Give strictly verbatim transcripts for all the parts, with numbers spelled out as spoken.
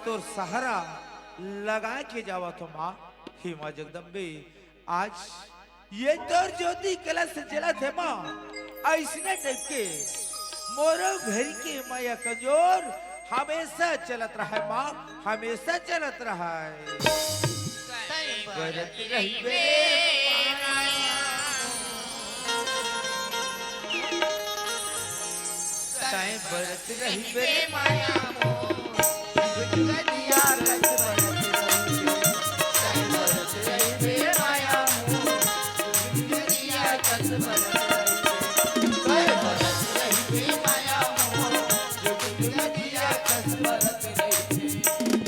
तोर सहारा लगा के जावत हो माँ। हे माँ जगदम्बे, आज ये तोर ज्योति कलश जलत हे माँ, अइसने टाइप के मोरो घर के मया कजोर हमेशा चलत रहय माँ, हमेशा चलत रहय। बरत रहिबे माया, तैं बरत रहिबे माया मोर, जुग जुग जिया कस बरत रहिबे, तैं बरत रहिबे माया मोर, जुग जुग जिया कस बरत रहिबे,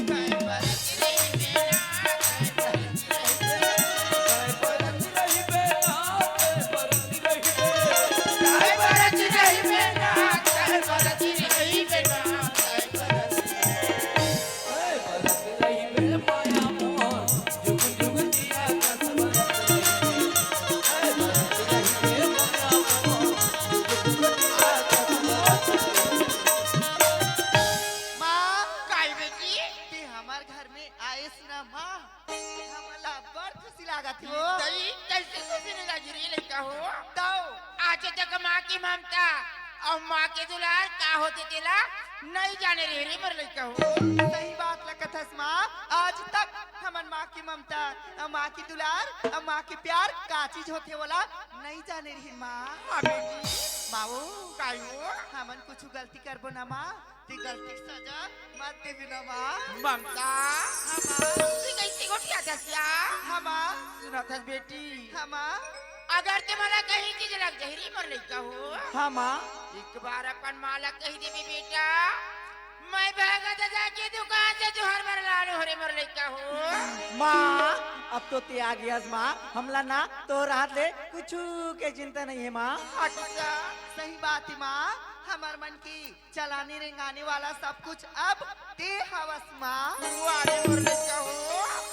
तैं बरत रहिबे माया मोर, जुग जुग जिया कस बरत रहिबे, तैं बरत रहिबे ना, तैं बरत माँ, काय बेटी? ते हमर घर में आएस ना माँ, हमला बड़ खुशी लागत हे। दई, कैसे खुशी नहीं लागी रे लइका हो? तौ। आज तक माँ की ममता अउ माँ के दुलार का होथे तेला नहीं जाने रहे रे मोर लइका हो। सही बात ला कथस माँ, आज तक हमन माँ की ममता अउ माँ की दुलार अउ माँ के प्यार का चीज होथे ओला नहीं जाने रहे माँ। हाँ बेटी। माँ वो। काय हो? हमन कुछ गलती करबो ना माँ, ते गलती के सजा मत देबे ना माँ। ममता। हाँ माँ। तू कैसे गोठियाथस या? हाँ माँ। सुनथस बेटी? हाँ माँ। अगर ते मोला कहीं चीज लग जाही रे मोर लइका हो। हाँ माँ। एक बार अपन माँ ला कही देबे बेटा, मैं भगत जाके दुकान से जोहर बर लानहूँ रे मोर लइका हो। माँ, अब तो ते आ गेस माँ, हमला ना तोर हाथ ले कुछु के चिंता नहीं हे माँ। अच्छा। सही बात हे माँ, हमर मन की चलाने रेंगाने वाला सब कुछ अब ते हवस माँ। वाह रे मोर लइका हो।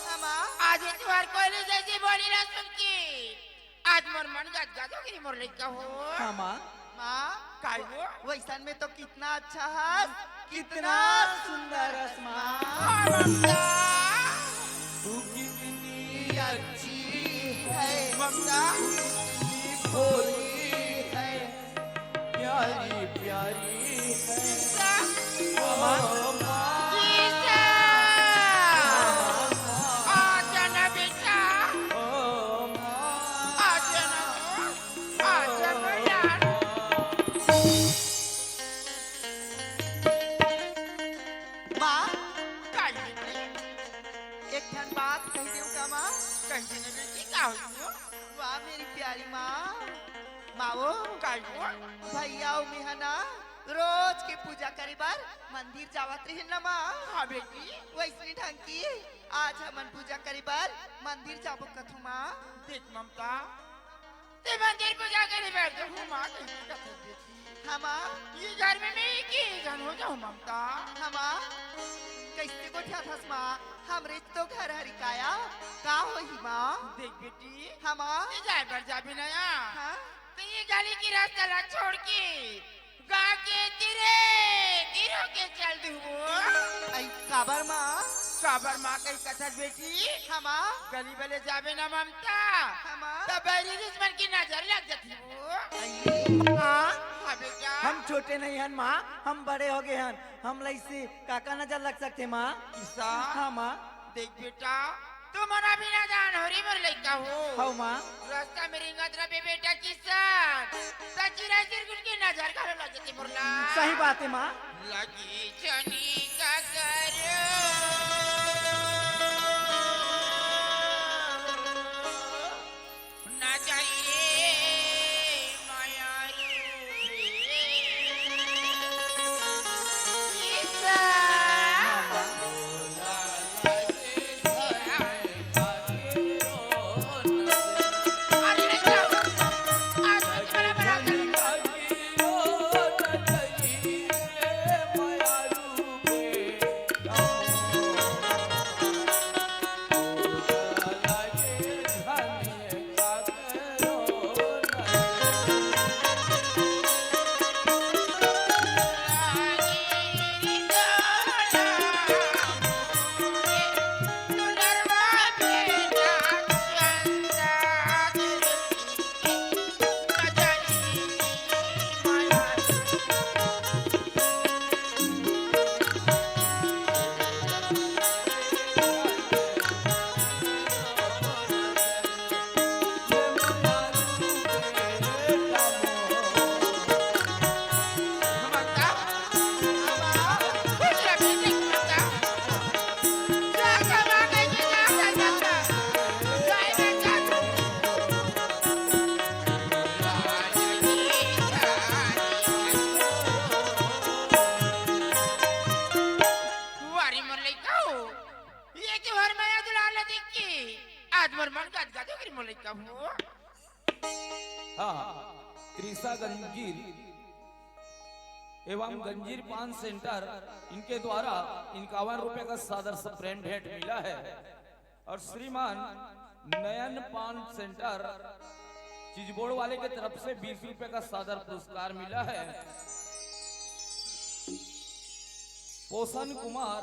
हाँ माँ। आज तुहर कोयली जैसी बोली ला सुन के आज मोर मन गदगद हो गे मोर लइका हो। हाँ माँ। माँ। काय हो? वैसन में तो कितना अच्छा हस, कितना सुंदर हस माँ। हाँ ममता। तू कितनी अच्छी है ममता। तू कितनी भोली है। प्यारी प्यारी है। ईसा। ओ माँ। ईसा। आजा ना बेटा। ओ माँ। आजा ना, आजा ना यार। माँ। काय बेटी? एक ठन बात कही देव का माँ? कही दे ना बेटी, का हो गयो? वाह मेरी प्यारी माँ। माँ वो। काय वो? भैया अउ मेहा ना रोज के पूजा करे बर मंदिर जावत रहिन ना माँ। हाँ बेटी। वैसने ढंग की आज हमन पूजा करे बर मंदिर जाबो कथू माँ। देख ममता, ते मंदिर पूजा करे बर जाहूँ माँ, कइसे कथस बेटी? हाँ माँ। ये घर में मैं एक ही झन हो जाहूँ ममता। हाँ माँ। कइसे गोठियाथस माँ? हमरे तो घर हरी काया, का होही माँ? देख बेटी। हाँ माँ। ते जाए बर जाबे ना या। हाँ। ते ये गली की रास्ता ला छोड़ के गाँव के तीरे, तीरों के चल दुबो। अई, काबर माँ? काबर माँ कही कथस बेटी? हाँ माँ। गली बले जाबे ना ममता। हाँ माँ। त बैरी दुश्मन की नजर लग जाती वो। अई। माँ। हाँ बेटा। हम छोटे नहीं हन माँ, हम बड़े हो गए हन। हमला अइसे काकर नजर लग सकथे माँ? किसा। हाँ माँ। देख बेटा, तुमन अभी नादान हो रे मोर लइका हो। हव माँ। रास्ता में रेंगत रहिबे बेटा किसन, त चिरई चिरगुन के नजर घलो लग जाथे मोर ला। सही बात हे माँ। लगी जनी का करो। ना जाई रे मायारू रे। ईसा। अरे नहीं जाओ। आज तो तुम्हारा बड़ा तुहर मया दुलार ला देख के आज मोर मन गदगद हो गे रे मोर लइका हो। हाँ, त्रिशा गंजीर एवं गंजीर पान सेंटर, इनके द्वारा इक्यावन रुपए का सादर से प्रेम भेंट मिला है। और श्रीमान नयन पान सेंटर चिचबोड़ वाले के तरफ से बीस रुपए का सादर पुरस्कार मिला है। पोषण कुमार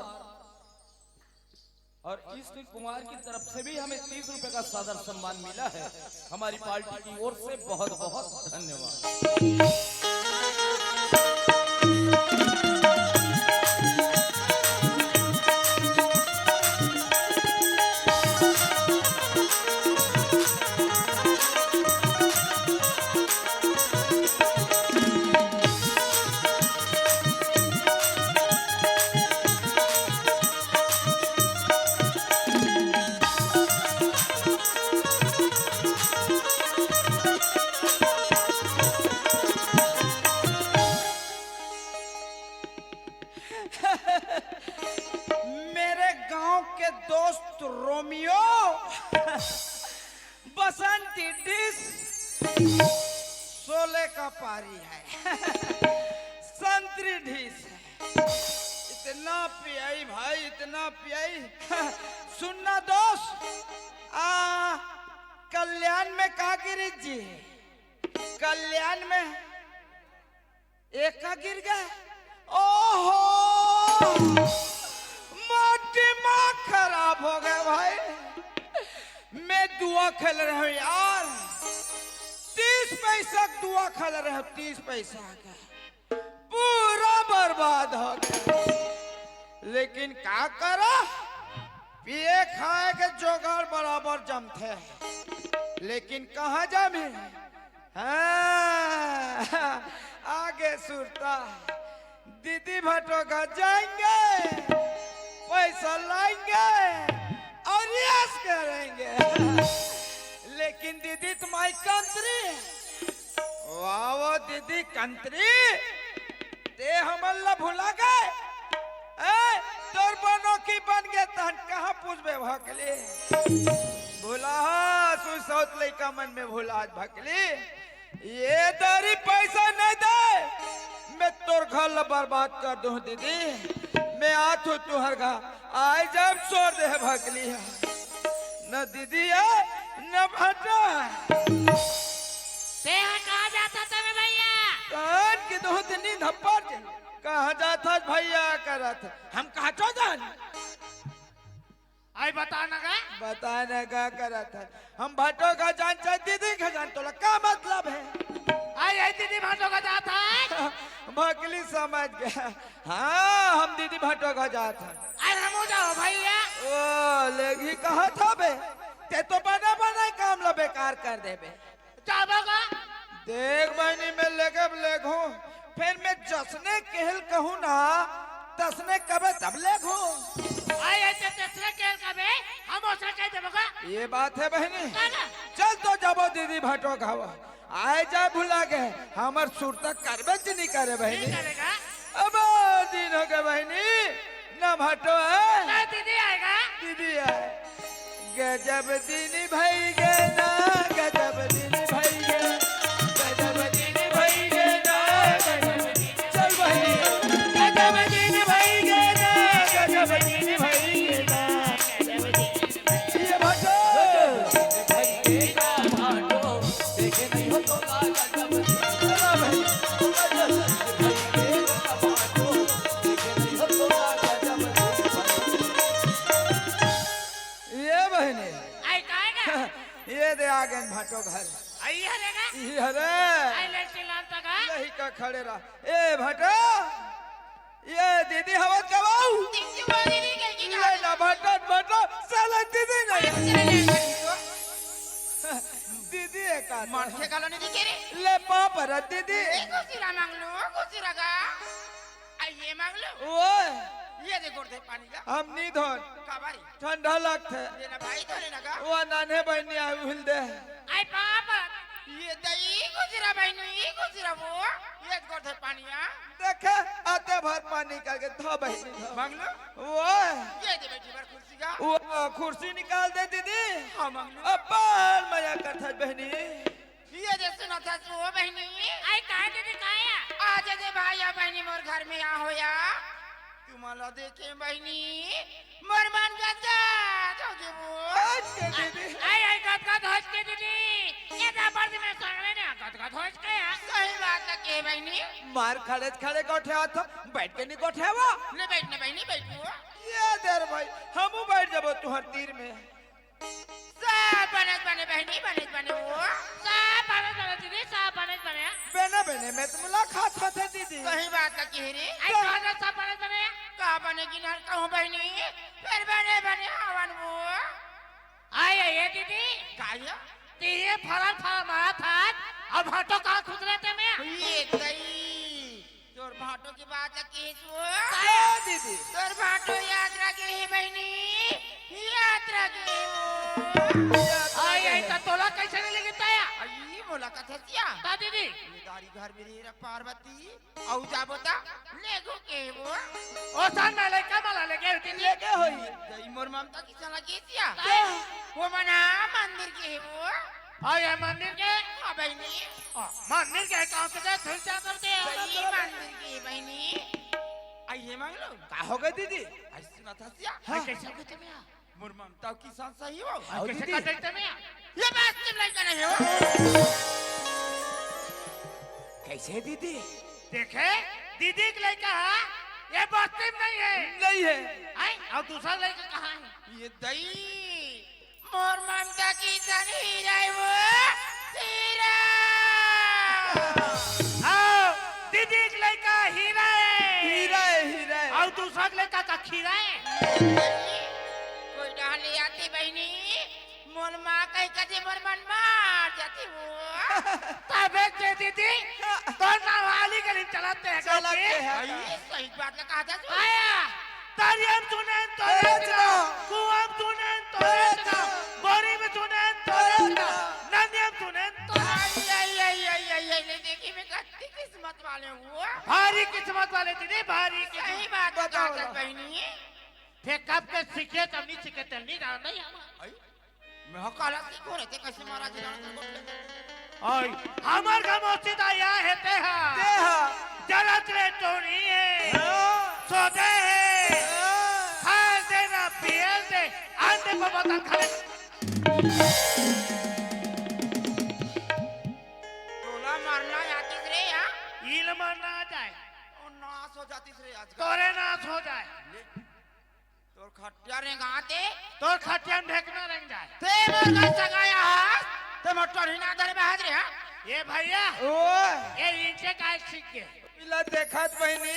और इष्ट कुमार की तरफ से भी हमें तीस रुपए का सादर सम्मान मिला है। हमारी पार्टी की ओर से बहुत बहुत धन्यवाद। मेरे गांव के दोस्त रोमियो, बसंती डिश, शोले का पारी है, संतरी डिश है। इतना पियाई भाई, इतना पियाई। सुनना दोस्त, आ, कल्याण में का गिरी जी? कल्याण में एका गिर गे। ओहो, माटी माँ खराब हो गे भाई। मैं जुआ खेल रहे हूँ यार, तीस पैसा के जुआ खेल रहे हूँ, तीस पैसा का, पूरा बर्बाद हो गे। लेकिन का करा, पिए खाए के जोगाड़ बराबर जमथे, लेकिन कहाँ जमी? हाँ, आगे सुरता, दीदी भटोगा जाएंगे, पैसा लाएंगे और यश करेंगे। लेकिन दीदी तुम्हारी कंत्री, वाह वो दीदी कंत्री, ते हमन ला भुला गे। ए, तोर बनो की बन गे तहन कहाँ पूछबे भकली? भुला, सुसौत लइका मन में भुला भकली। ये दारी पैसा नहीं दे, मैं तोर घर ला बर्बाद कर दूं दीदी। मैं आत हूँ तुहर घर, आए जब छोड़ दे भकली। न दीदी है, न भटा। ते ह कहाँ जात हस तबे भैया? कान के दो तीन धप्पड़ दे। कहाँ जात हस भैया करत? हम कहाँ चो जान? आई बता न गा। बता न गा करत हस। हम भटो का जान चाहे दीदी का जान, तोला का मतलब है? आई, आई दीदी भटो का जात है। भकली समझ गया। हाँ, हम दीदी भटो का जात हन। अरे हमू जाओ भैया। ओ, लेगी कहा था बे? ते तो बना बना काम ला बेकार कर देबे। जाबो का? देख बहिनी, मैं लेगे लेगहूँ, फिर मैं जसने केहल कहूँ ना, तसने कबे तब लेगहूँ। आई, आई, ते तसने केहल कबे, हम ओसने कह देबो का? ये बात है बहिनी। का ना? चल तो जाबो दीदी भटो घावा। आए जाए भुला गे, हमर सुरता करबे च नहीं करे बहिनी। नहीं करेगा। अब दिन हो गे बहिनी, ना भटो है। ना दीदी आएगा। दीदी आए। गजब दिन भई गे ना, गजब दिन भई गे। गजब दिन भई गे ना, गजब दिन। चल बहिनी। गजब दिन भई गे ना, गजब दिन भई गे ना। ये भटो। ये बहिनी। आई काहे का? ये दे आ गए भटो घर। आई हरे का? ये हरे। आई ले चिल्लान तक आ। यही का खड़े रहा। ए भटो। ये दीदी हवत का बाऊ? दीदी वो दीदी के की ले ना भटक भटक, साला दीदी नहीं। अरे, चले ले, दीदी तो। दीदी है का तो? मनखे कालो नहीं दिखे रे। ले पाप रख दीदी। ए, खुशी रहा मांग लो, खुशी रहा गा। आ, ये मांग लो। ओए। ये दे गोड़ दे पानी ला। हम नहीं धोन। काबारी। ठंडा लगथे। ये ना भाई धोले ना गा। वो नान्हे बहिनी आए उहिल दे। आई पाप। ये दई गुजरा बहिनी, गुजरा वो, ये गोठे पानिया। देखे, आते भर पानी करके धो बहिनी, धो। मंगलू? वो। ये दे बैठी बर कुर्सी का। वो कुर्सी निकाल दे दीदी। हाँ, मंगलू। अब्बड़ मजा करथस बहिनी। ये दे सुनथस वो बहिनी। आई काय दीदी, काय आ? आज दे भाई अउ बहिनी मोर घर में आ होया। तुमला देखे बहिनी, मोर मन गदगद होगे वो। आज के दीदी। आई, आई, गदगद होइस के दीदी। ये दाबर जी में सगले ने गदगद होइस के यार। सही बात ल कहे बहिनी। मार खड़े खड़े गोठियावत हो, बइठ के नइ गोठियावव। ले बइठ ना बहिनी, बइठ वो। ये दे रे भाई, हमू बइठ जाबो तुंहर तीर में। सब बने बने बहिनी, बने बने वो। सब बने बने दीदी, सब बने बने। बने बने में त मुलाकात होथे दीदी। सही बात ल कहे रे। आई, कहाँ से सब बने बने? का बने गिनर कहूँ बहिनी, फेर बने बने हवन वो। आई, आई, ये दीदी। का ये? ते ये फरन फरन मारत हस, अउ भांटो कहाँ खुसरे ते में? ये दई। तोर भांटो के बात ल कहिस वो। का दीदी? तोर भांटो यात्रा गे हे बहिनी, यात्रा गे हे वो। यात्रा आई, गे आई, हे। त तोला कइसे नइ लेगे तैं? आई, मोला कथसिया। का दीदी? ये दारी घर में रे पार्वती, अउ जाबो त लेगो के हे वो। ओ सन में लइका मला लेगे होही दीदी। लेगे होही। दई मोर ममता किसन ल कहिसिया। का? वो मन ह मंदिर गे हे वो। हाँ, ये मंदिर के? हाँ, बहिनी। हाँ, मंदिर के काम से तो धुल जा करते हैं। सही मंदिर के, बहिनी। आई, ये मंगलू। का होगे दीदी? आई, सुनथस या? हाँ। कइसे होगे ते में? मोर ममता किसन सही हो। हाँ, कइसे दीदी? कटे ते में? ये बस्ती में लइका नइ हो। कइसे दीदी? देखे, दीदी के लइका ह, ये बस्ती में नइ हे। नइ हे। आई, अउ दूसरा लइका कहाँ हे? ये दई। मोर ममता किसन हीरा हे वो, हीरा। हाँ, दीदी के लइका हीरा हे। हीरा हे, हीरा हे। अउ दूसरा के लइका का खीरा हे? कोई डहर ले आते बहिनी, मोर माँ कहि कथे मोर मन मार जाथे वो। तभे के दीदी, तोर नावाली गली चलत हे का? चलत हे का? आई, सही बात ल कहा था तू। आया। तरिया म सुनेन तोरे तोरे नाव, नाव। कुआं म सुनेन तोरे नाव, बोरी म सुनेन तोरे नाव, नदिया म सुनेन तोरे नाव। आई, आई, आई, ले देखी मैं कत्ती किस्मत वाले हूँ। भारी किस्मत वाले दीदी, भारी किस्मत। सही बात बताओ बहिनी। फेर कब के सीखे, तब नइ सीखे, तब नइ जाने हम। आई? मैं ह काला सीखो रे, ते कइसे महाराज जान कर गोठले? ओए, हमर गमोसी दाई हे ते हा। ते हा। जलत ले टोनी हे। हाँ। सोते हे। हाँ। खाए दे ना पिए दे, अंडे को बता खाले। तोला मरना आतिस रे, हाँ? इल मरना आ जाए। ओ नाश हो जातिस रे आज। तोरे नाश हो जाए। ले। तोर खटिया रेंगाथे। तोर खटिया म ढेकना रेंग जाए। ते मोर घर सगाया हस, ते मोर टोरही ना धरे बहादुर हे। ए भइया, ओए। ए इंचे काय सीख गे? इला देखत बहिनी,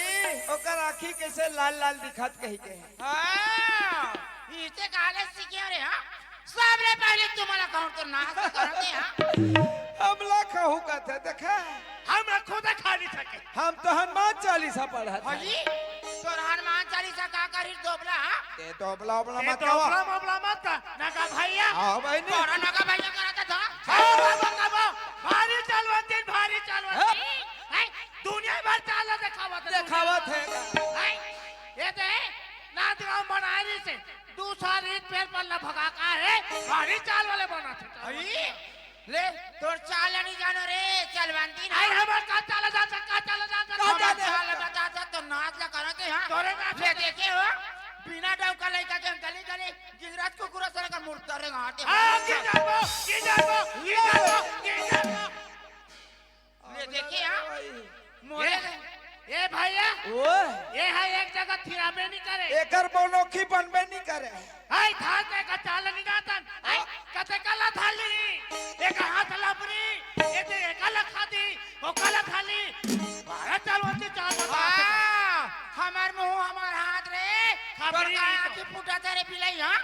ओकर आँखी कइसे लाल लाल दिखत कहिके। हाँ, इंचे काले सीखे रे, हाँ? सबले पहिले तुमला कहूँ तो नाश करते, हाँ? हमला कहूँ कथे, देखे? हम खुद खा नहीं सके। हम तो हनुमान चालीसा पढ़त हई। हई? तोर हनुमान चालीसा का करी दोबला, हाँ? ए दोबला ओबला ए मत कहो। दोबला मोबला मत कर। नगा भइया। हाँ, बहिनी। तोरा नगा भइया करत था। हाँ। कबो, कबो। भारी चालवंती, भारी चालवंती। हाँ। हैं? दुनिया भर चाल देखावत है, देखावत दुनिया है। भर। हैं? ये दे, नांदगांव बनारस से दू साल ईद पेड़ पर ल भगा का हे, भारी चाल वाले बनाथे। हई? ले, तोर चाल नइ जानो रे, चालवंती ना। अरे, हमर का चाल जानत, का चाल जानत? का हमर चाल चाल जानत? बता दे, तो नाच ला करत हे, हाँ? तोरे नाच ले ला। देखे हो, बिना डौका लइका के गली गली गिजरात कुकुरा सरे का मुर्दा रेंगाथे। हाँ, गिजरबो, गिजरबो, गिजरबो, गिजरबो। ले देखे, हाँ? मोरे ए, ए भइया, ओए। ए हा एक जगह थिराबे नइ करे। एकर बोनोखी बनबे नइ करे। हाय, धान ते का चाल नइ जातन। हाय, हाँ। कते कला थाली, एक हाथ लबरी, ए ते एक कला खादी, ओ कला थाली। भारत चालवंती चाल बता। हाँ, हमर मुंह, हमर हाथ रे। खबरी तोर का नहीं तो। आँखी फूटा तेरे बिलाई, हाँ?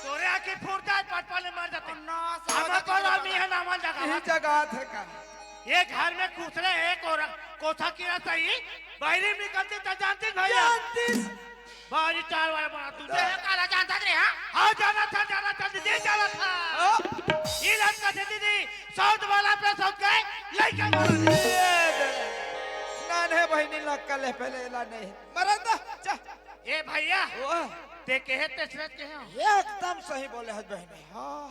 तोरे आँखी फूट जाए, पटपट ले मर जाते। ओ, ना, हमर साला पर आदमी है ना, मर जाएगा। यही जगह थे का? ये घर में खुसरे हे कोरा, कोसा कीरा सही, बाहिर निकलते त जानती भइया। जानती। बाहिर चाल वाला बना तू। ते काला जानता रे, हाँ? हाँ, जाना था, जाना था, दीदी, जाना था। हाँ। ये लड़का थे दीदी, तौत वाला पे सौत गए, लइका वाला नहीं। ए दे। नान्हे बहिनी लक्का ले पहले ला नहीं। मरन दा, जा। ए भैया, ओ। ते कहे ते सच कहे हो। एकदम सही बोले हस बहिनी। हाँ।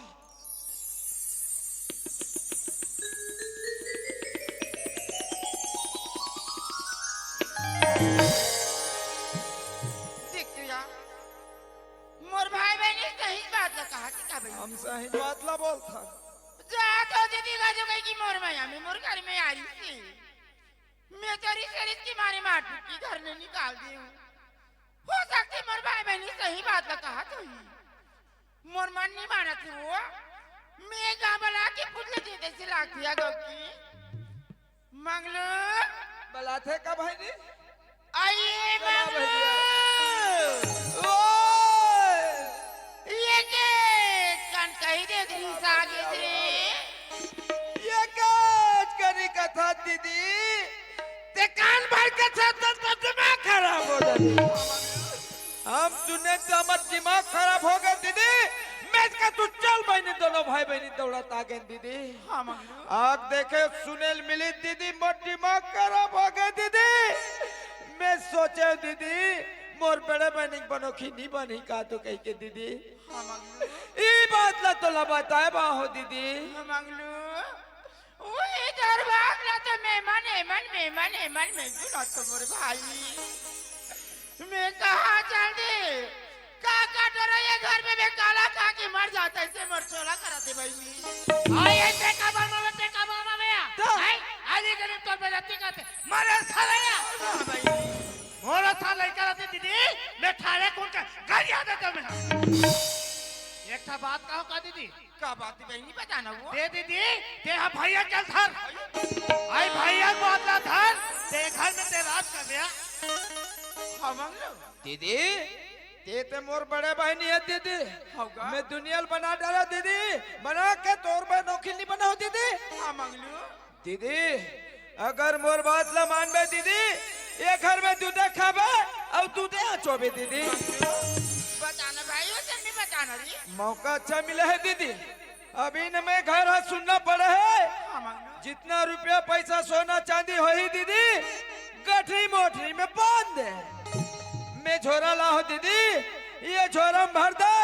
देख तो यार, मोर भाई बहिनी सही बात ला कहा कि का बहिनी? हम सही बात ला बोलथन। जा तो दीदी का जो कही कि मोर मया में, मोर घर में आ रही थी। मैं तो रिस रिस के मारे मार पीट के घर ले निकाल दी हूँ। हो सकथे मोर भाई बहिनी सही बात ला कहा तो ही। मोर मन नहीं मानत हे वो। मैं गा बला के फुट ले दे दे से लाग दिया गो की। मंगलू। बलाथे का बहिनी? आइए चला मंगलू। भैया। ओए। ये के कन कही दे दी सागे से। ये काज करी कथा दीदी। ते कान भर के छत पर दिमाग खराब हो जाए। हम सुने तो हमर दिमाग खराब हो गए दीदी। मैं इसका तू चल बहिनी दोनों भाई बहिनी दौड़त आ गए दीदी। हाँ, मंगलू। आग देखे सुनेल मिली दीदी, मोर दिमाग खराब हो गए दीदी। मैं सोचे दीदी, मोर बड़े बहिनी के बनोखी नहीं बनी का तो कह के दीदी। हाँ, मंगलू। ई बात ला तो ला बताए बा हो दीदी। हाँ, मंगलू। वही दरबार ला तो मेहमान, एमन, मेहमान, एमन, मैं क्यों ना तो मोर भाई। मैं कहा चल दे। का का डरो ये घर में मैं काला खा के मर जाता, इसे मोर चोला करा दे बहिनी। आई, आई, ते का बना बे, ते का बना बे या? तो? आई, आली गरीब तोर बेइज्जती करते। मरे साले या। हाँ, बहिनी। मोर था लइका रहते दीदी, मैं ठाड़े कौन का गरिया देता मैं। एक ठा बात कहो का दीदी? का बात बहिनी बताना वो? दे दीदी, ते हा भैया चल धर। आई भैया को अपना धर, ते घर में ते राज कर दिया। हाँ, मंगलू। दीदी, ते ते मोर बड़े बहिनी है दीदी। होगा। मैं दुनिया ल बना डाला दीदी, बना के तोर बहिनी नौकिल नहीं बना हो दीदी। हाँ, मंगलू। दीदी, अगर मोर बात ला मानबे दीदी, ये घर में दूधे खाबे अउ दूधे आचोबे दीदी। बताना भाई, वो जल्दी बताना रे। मौका अच्छा मिला है दीदी, अभी न मैं घर हा सुनना पड़ा है। हाँ, मंगलू। जितना रुपया पैसा सोना चांदी होही दीदी, गठरी मोटरी में बांध दे। मैं झोरा लाहो दीदी, ये झोरा में भर दे।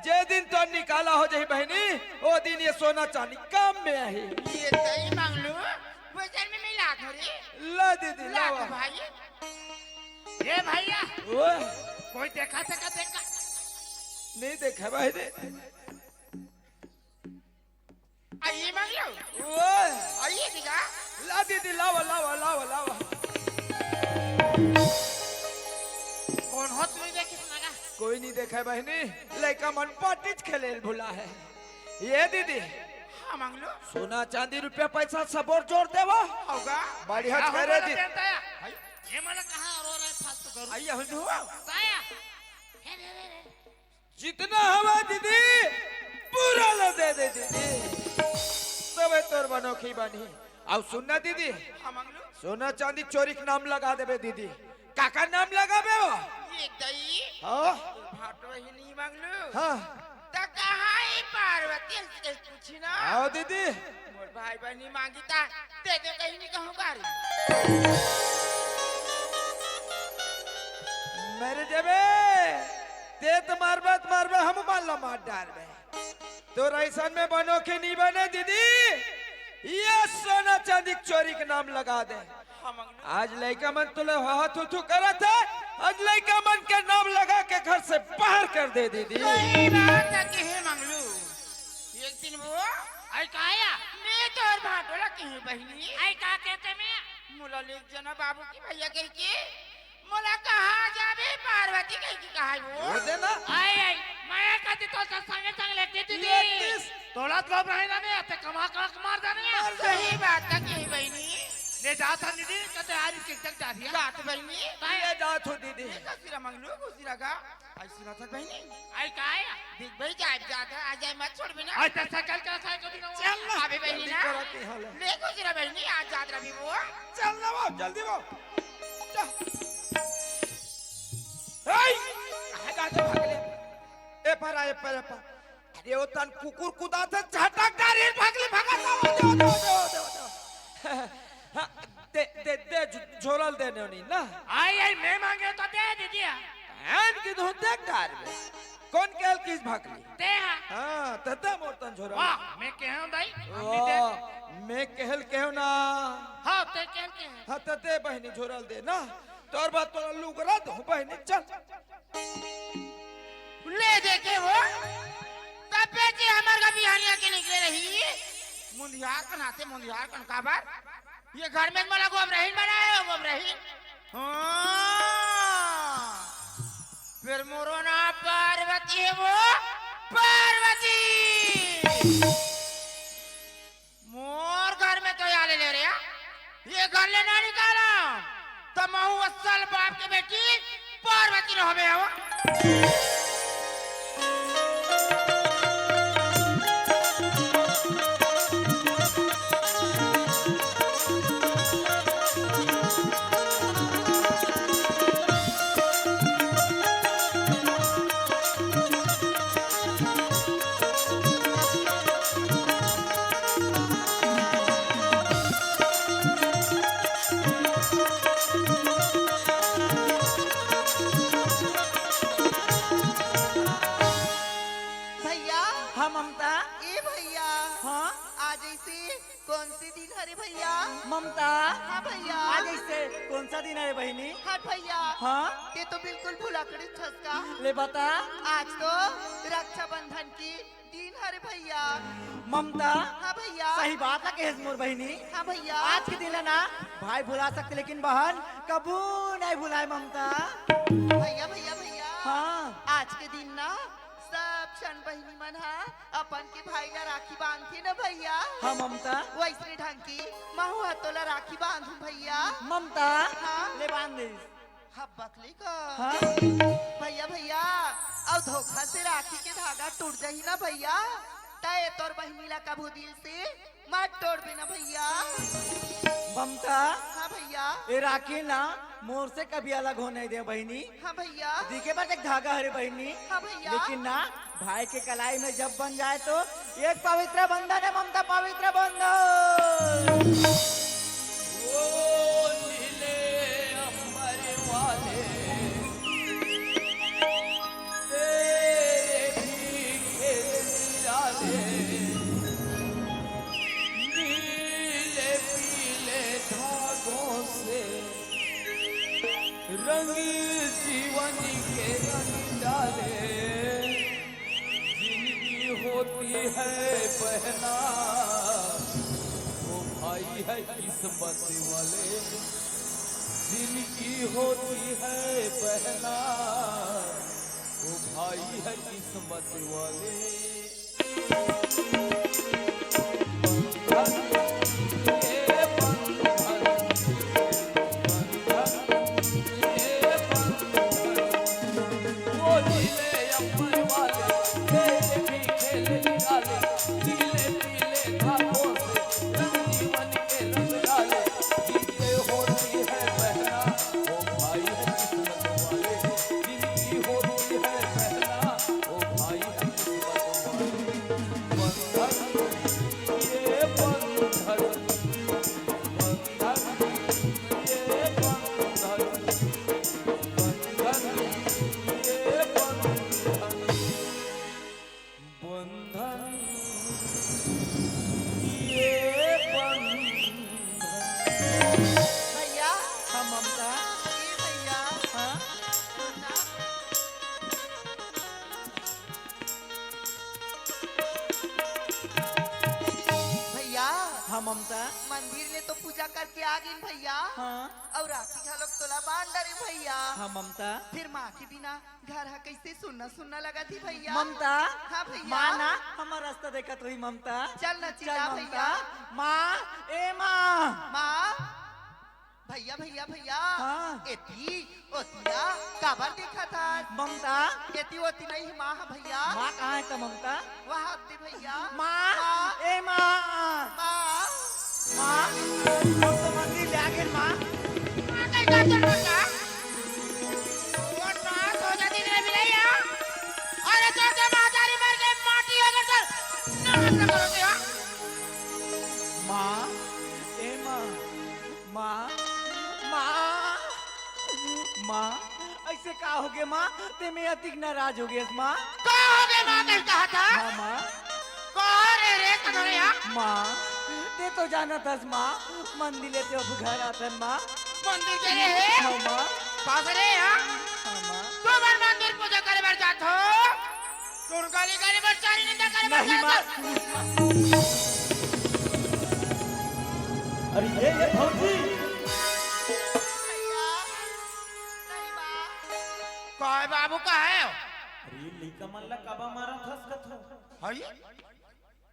जे दिन तो निकाला हो जाही बहिनी, ओ दिन ये सोना चांदी काम में आही। ये सही मंगलू, वजन में मिला थोड़ी। ला दीदी, ला लावा। तो भाई। ए भैया, ओए। कोई देखा थे का देखा? नहीं देखा भाई रे। आइए मंगलू। ओए। आइए दीदा। ला दीदी, लावा, लावा, लावा, लावा। कौन हो तू देखे लगा? कोई नहीं देखा है बहिनी, लइका मन पार्टी खेले भुला है। ये दीदी। हाँ मंगलू। सोना चांदी रुपया पैसा सब और जोर देवा। होगा। बढ़िया क्या करे होगा दी। रे बेटा? ये मन कहाँ रो रहे फालतू करू? आइए हम हुआ। ताया। हे रे रे रे। जितना हवा दीदी, पूरा ला दे दे दीदी, तबे तोर बनोखी बनी। अउ सुनना दीदी, हाँ, मंगलू। सोना चांदी चोरी के नाम लगा देबे दीदी। काका नाम लगाबे वो? ये दई। हाँ। भाटो ही नहीं मंगलू। हाँ। त कहाँ ही पार्वती, हमसे कहीं पूछी ना। आओ दीदी। मोर भाई बहिनी मांगी ता, ते तो कहीं नहीं कहूँ बारी। मर जबे, ते तो मारबे, तो मारबे, हम मारला मार डारबे। तोर अइसन में बनोखी नहीं बने दीदी, ये सोना चांदी के चोरी के नाम लगा दे। हाँ, मंगलू। आज लइका मन तोले हाथ उठू करत है, आज लइका मन के नाम लगा के घर से बाहर कर दे दीदी। सही बात है कि हे मंगलू। एक दिन वो आई काया? मैं तोर भाटोला की हूँ बहिनी। आई का कहते मैं? मोला ले जना बाबू की भैया कह के। मोला कहाँ जाबे पार्वती कह के कहा वो? वो दे ना। आई, आई, मैं कहती तो सब संगे संग लेती दीदी। लेतीस। तोला तो अब रहे ना मैं, ते कमा कमा के मार जाने। मार सही बात का कही बहिनी। ले जात हन दीदी, कहते आज चिक तक जा दिया। जात बहिनी। काय? ले जात हो दीदी। ये ससुरा मंगलू, घुसी रगा। आई सुना था बहिनी। आई काय? देख भाई, जाए जात है, आ जाए मत छोड़ बिना। आई तो साइकिल का साइकिल भी ना हो। चल ना। अबे बहिनी जल्दी ना। करो की हाल है। ले घुसी रहा बहिनी, आज जात रहा भी वो। चल ना वो, जल्दी वो। चल। ए, कहाँ जात है भाग ले? ए पर आ, ए पर, ए पर। ये तन कुकुर कुदाथे, झटक डारी भगली भगत। हाँ, दे, दे, दे, झो-, झोरल देने होनी ना। आई, आई, मैं मांगे तो दे दीजिए। हम की धुन देख डार में। कोन कहल किस भगली? ते हा। हाँ, तते मोर तन झोरल। वाह, मैं कहूँ दाई, हमनी दे। वाह, मैं कहल कहूँ ना। हाँ, ते कहल कहूँ। हाँ, तते बहिनी झोरल दे ना। तोर बात तोरा लुगरा दो बहिनी, चल। ले देखे वो, तब बेटी हमर का बिहानिया के निकले रही। मुंधियार कन आते, मुंधियार कन काबर? ये घर में मला गोबरहीन बनाए हो, गोबरहीन। हाँ, फिर मोरो ना पार्वती है वो, पार्वती। मोर घर में तो आले ले रे, ये घर ले ना निकाला, तो महू असल बाप के बेटी पार्वती रहबे हवा। भैया। हाँ ममता। ए भैया। हाँ। आज ऐसे कौन से दिन हरे भैया? ममता। हाँ भैया। आज ऐसे कौन सा दिन हरे बहिनी? हाँ भैया। हाँ। ते तो बिल्कुल भुलाकड़ी छसका। ले बता। आज तो रक्षाबंधन की दिन हरे भैया। ममता। हाँ भैया। सही बात ला कहेस मोर बहिनी। हाँ भैया। आज के दिन ला ना भाई भुला सकते, लेकिन बहन कभू नहीं भुलाए ममता। भैया, भैया, भैया। हाँ। आज के दिन ना सब झन बहिनी मन हा अपन के भाई ला राखी बांधथे ना भैया। हाँ ममता। वैसने ढंग के महू हा तोला राखी बांधहूं भैया। ममता। हाँ। ले बांध दे। हब्बक ले का? हाँ? भैया, भैया, अउ धोखा से राखी के धागा टूट जाही ना भैया, त ए तोर बहिनी ला कभू दिल से मत टोड़बे ना भैया। ममता, हाँ भैया। ए राखी ना मोर से कभी अलग हो नहीं दे बहिनी। हाँ भैया। दिखे बर एक धागा हरे बहिनी। हाँ भैया। लेकिन ना भाई के कलाई में जब बंध जाए तो एक पवित्र बंधन है ममता, पवित्र बंधन। ओ नीले अंबर वाले, तेरे भी खेल निराले, नीले पीले धागों से रंग जीवन के रंग डाले। जिनकी होती है बहना, वो भाई है किस्मत वाले। जिनकी होती है बहना, वो भाई है किस्मत वाले। बंधन, ये बंधन। भैया। हाँ, ममता। ए भैया। हाँ? सुन ना। भैया। हाँ, ममता। मंदिर ले तो पूजा करके आ गिन भैया। हाँ। अउ राखी घलोक तोला बांध डरे भैया। हाँ, ममता। फिर माँ के बिना घर ह कइसे सुन्ना सुन्ना लगत ही भैया? ममता, हाँ भैया। माँ ना हमर रास्ता देखत होही ममता। चल ना चल चिल्ला ममता। भैया। माँ, ए माँ। माँ, भैया, भैया, भैया। हाँ। एती, ओतिया, काबर देखत हस? ममता। एती ओती नहीं माँ ह भैया। माँ कहाँ है त ममता? वहाँ ओती भैया। माँ, माँ। ए माँ। माँ। माँ, हम तो मंदिर ले आ गेन माँ। माँ, कहीं का चल रहा? वो नाश हो जाती रे बिलैया। अरे तो, तो महतारी मर गई, माटी अगर होगे माँ, ते में अतिक नाराज हो गेस माँ। का होगे माँ, कहीं कहा था? हाँ माँ। का रे रे, कदरे हा? माँ, ते तो जानत हस माँ, मंदिर ले ते अब घर आथन माँ। मंदिर के रे हे? हाँ माँ। पास रे हा? हाँ माँ। तो मन मंदिर पूजा करे बर जात हो? तुम गली गली बर चारी निंदा करे बर नहीं माँ। जात हो? अरे ये, ये भौजी। काय बाबू, का हे? अरे लइका मन ला काबर मारत हस कथो? हई?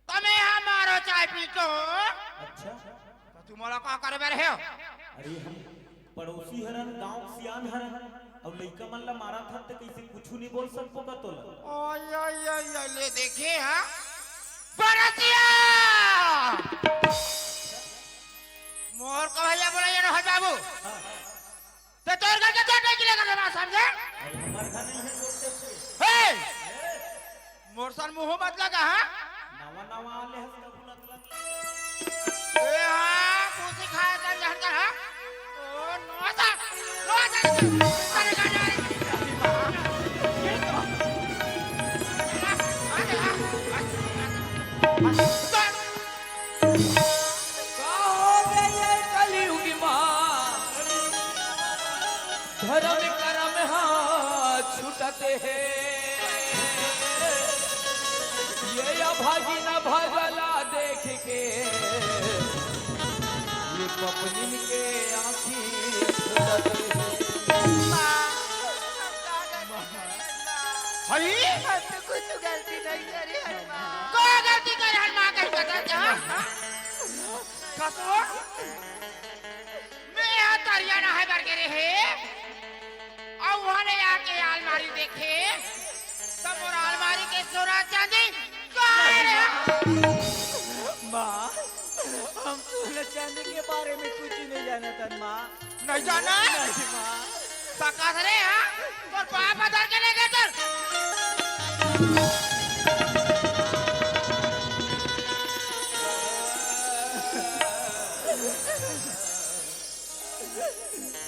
तमे हा मारो चाय पी के हो। अच्छा। त तुम्हारा का करे बर हे? अरे हम पड़ोसी हरन, गांव के सियान हरन, अउ लइका मन ला मारत हन त कइसे कुछु नहीं बोल सकबो का तोला? ओय, ओय, ओय, ओय, ले देखे हा। बरसिया! मोर का भैया बोला ये ना हो बाबू। हाँ। ते तोर घर के चोट नहीं गिरेगा ना, समझे? अरे, हमार घर नहीं है, चोट कैसे? हे! मोर सन मुंह मत लगा, हाँ? नवा नवा आले हस, कबूलत लग। ए, हाँ, पूसी खाया था, जानता, हाँ? ओ, नवा था, नवा था, अरे, अरे, अरे। का हो गे ये कलयुग मा, धरम करम हा छूटत हे। ये अभागिन भगला देख के, ये पपनिन के आँखी फूटत हे। हई? हम तो कुछ गलती नहीं करे हन माँ। का गलती करे हन माँ, कहीं बता जा। कसो? मैं हा तरिया नहाय बर गे रेहे, अउ उहाँ ले आके आलमारी देखे, त मोर आलमारी के सोना चांदी काय रे? माँ, हम सोना चांदी के बारे में कुछ नहीं जानत हन माँ। नहीं जाना? नहीं माँ। पकास रे, हाँ? तोर बाप धर के ले गे तोर।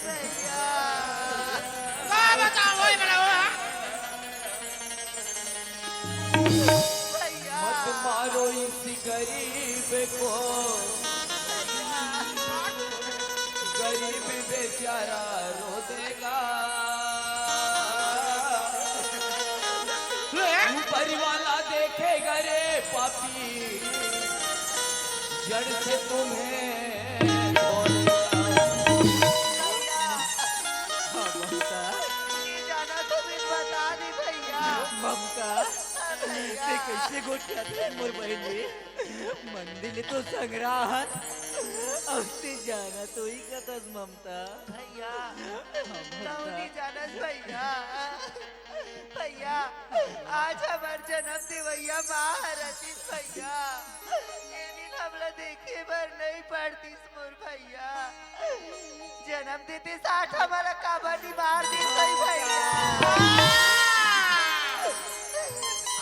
भैया। का बताओ, वही बनाओ, हाँ? भैया। मत मारो इस गरीब को, गरीब बेचारा रो देगा। ऊपर वाला देखेगा रे पापी, जड़ से तुम्हें धो देगा। हाँ, ममता। ये जाना तो बिन बता दी भैया। ममता, हाँ भैया। ते कैसे गोठियात हस मोर बहिनी? मंदिर ले तो संग राहत, अब ते जाना तो ही कथस ममता। भैया, हाँ, ममता। तौनी जानस भैया। भैया, आज हमर जनम देवइया माँ हरतिस भैया। ए दिन हमला देखे बर नहीं पड़तिस मोर भैया। जनम देते साठ हमला काबर नहीं मार दिस होही भैया।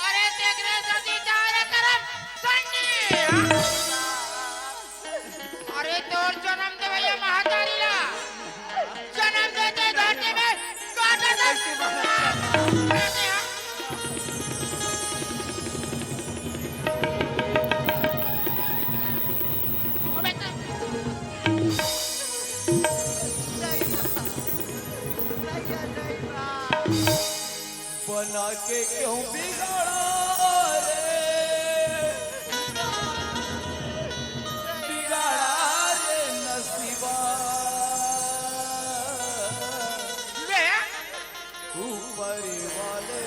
अरे देख रे सती, जा रे करम सन्नी। अरे तोर जनम देवइया महतारी ला जनम देते धरती में काटा था। बना के क्यों बिगाड़ा रे, बिगाड़ा रे नसीबा। ले। ऊपर वाले,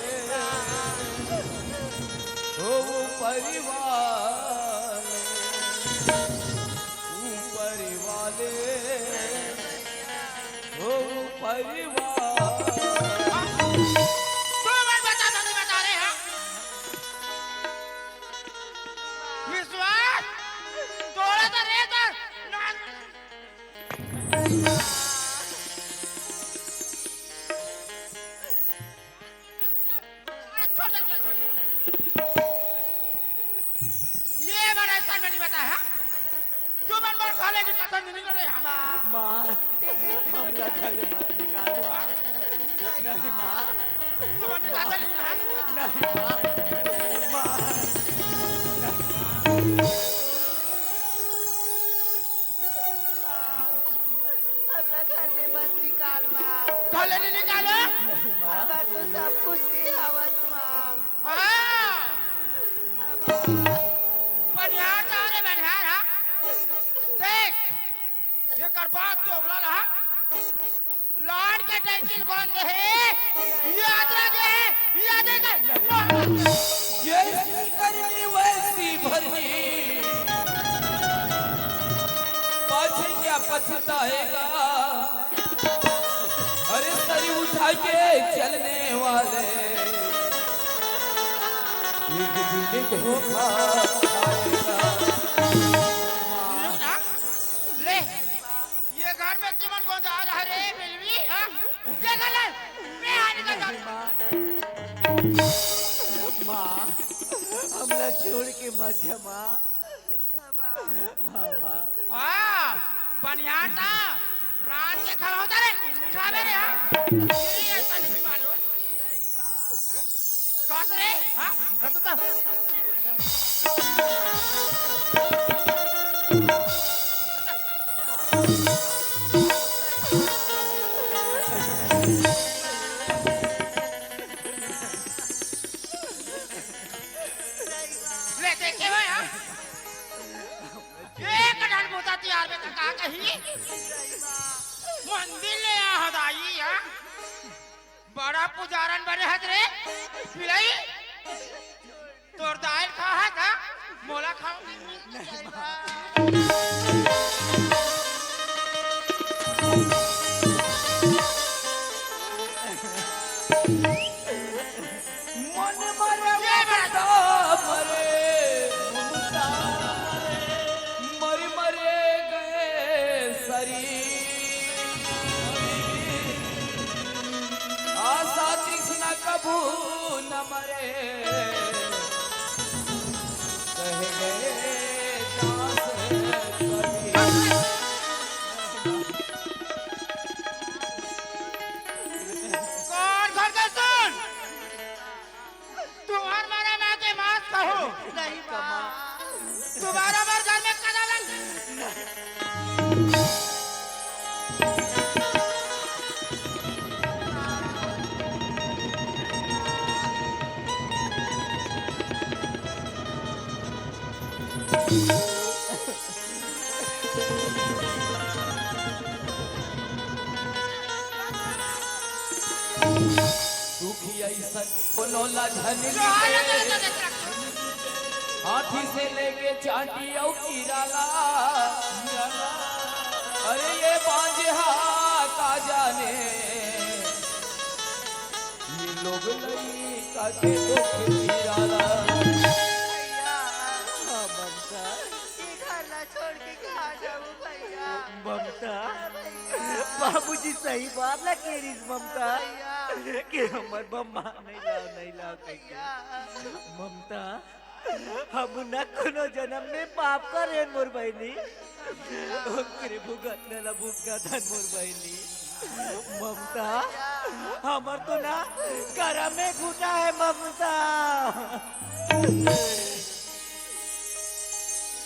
ओ ऊपर वाले, ऊपर वाले। ओ परिवार। तू मन बता, तू बता रे, हाँ? विश्वास, तोड़ा तो रे तो ना। छोड़ दे, छोड़ दे। ये बार ऐसा में नहीं बता, हाँ? तू मन मोर खाले की कसम नहीं करे, हाँ? माँ, माँ, हमला घर मत निकाल, माँ। नहीं माँ। तू मत जा, चल। नहीं माँ। माँ। नहीं माँ। हमला घर ले मत निकाल माँ। घर ले नहीं निकालो। नहीं माँ। हमर तो सब कुछ दे हवस माँ। हाँ। बनिहार जा रे बनिहार, हाँ। देख, एकर बाप तो हमला ला, हाँ। लान के टेंशन कौन दे हे? याद रखे हे, याद रखे। जैसी करनी वैसी भरनी, पाछे क्या पछताएगा? अरे सर उठा के चलने वाले, एक दिन धोखा खाएगा। ले, ये घर में तुमन कौन जा रहा रे, बिलवी, हाँ? ये गले, मैं आने का जा। माँ, हमला छोड़ के मत जा, माँ। हाँ, माँ। हाँ, बनियान था, रात के खड़ा होता रे, खा मेरे, हाँ? ये ऐसा नहीं मानो। कहाँ से रे? हाँ? रतुता। ले, देखे हो यार? एक डाल बोता तियार में का कही? मंदिर ले आ हदाई, हाँ? बड़ा पुजारन बने हस रे, पिलई। तोर दाल खाहत हा, मोला खाओ। मन मरे ये बात। ममता मरे, ममता मरे, मर मरे गए शरीर। आशा तृष्णा कभू न मरे, कह गए दास कबीर। कौन घर के सुन? तुम्हार मारा माँ के मास कहो। नहीं माँ। तुम्हारा मार घर में कदम रंग। दुखी ऐसन कोनो ला झन मिले। हाथी से लेके चांटी अउ कीरा ला। अरे ये बांझे हा का जाने, ये लोग लइका के दुख पीरा ला। भैया, हाँ, ममता। ये घर ला छोड़ के कहाँ जाऊँ भैया? ममता, हाँ भैया। बाबूजी सही बात ला कह रही ममता। भैया। कि हमर बम्मा नहीं लाओ, नहीं लाओ कह के। भैया। ममता, हम न कोनो जन्म में पाप करेन मोर बहिनी। ओकरे भुगतना ला भुगतना थन मोर बहिनी। ममता, हमर तो ना करम में घुटा है ममता।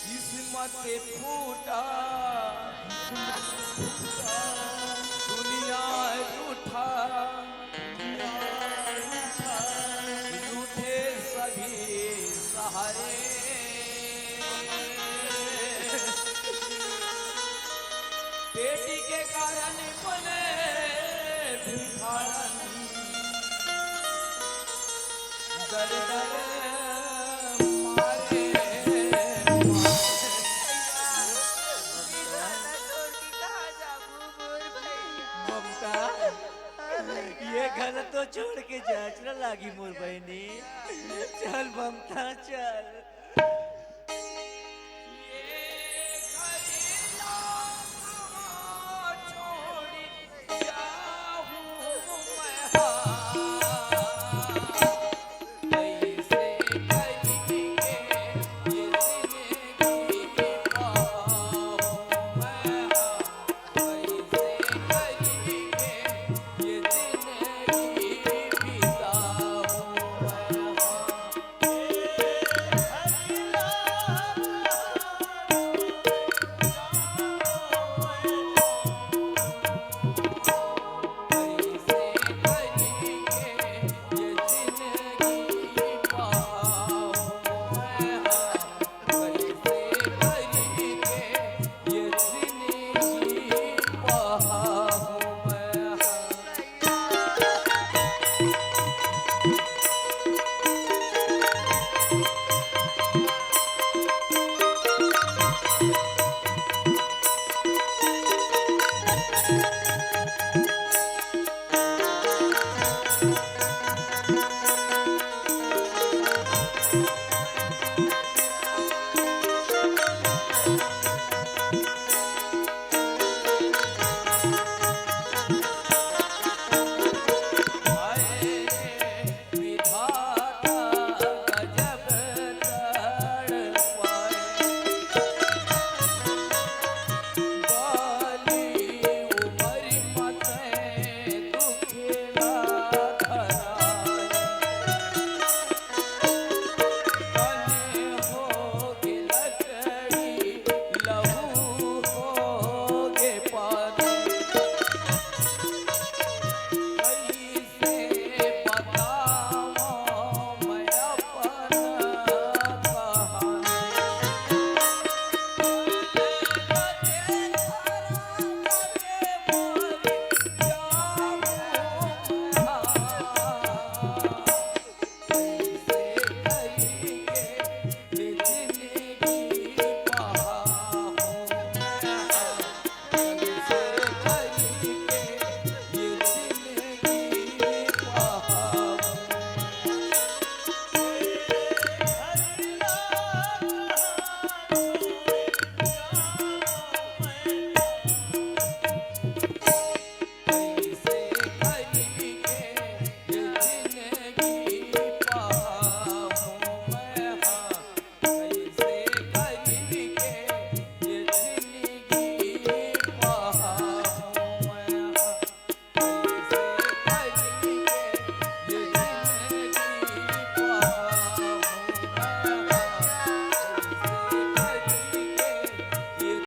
किस्मत फूटा, दुनिया रूठा, रूठे सभी सहारे। बेटी के कारण बने भिखारी। दर दर मारे। ममता, ये घर तो छोड़ के जाए ला लागी मोर बहिनी। चल ममता, चल।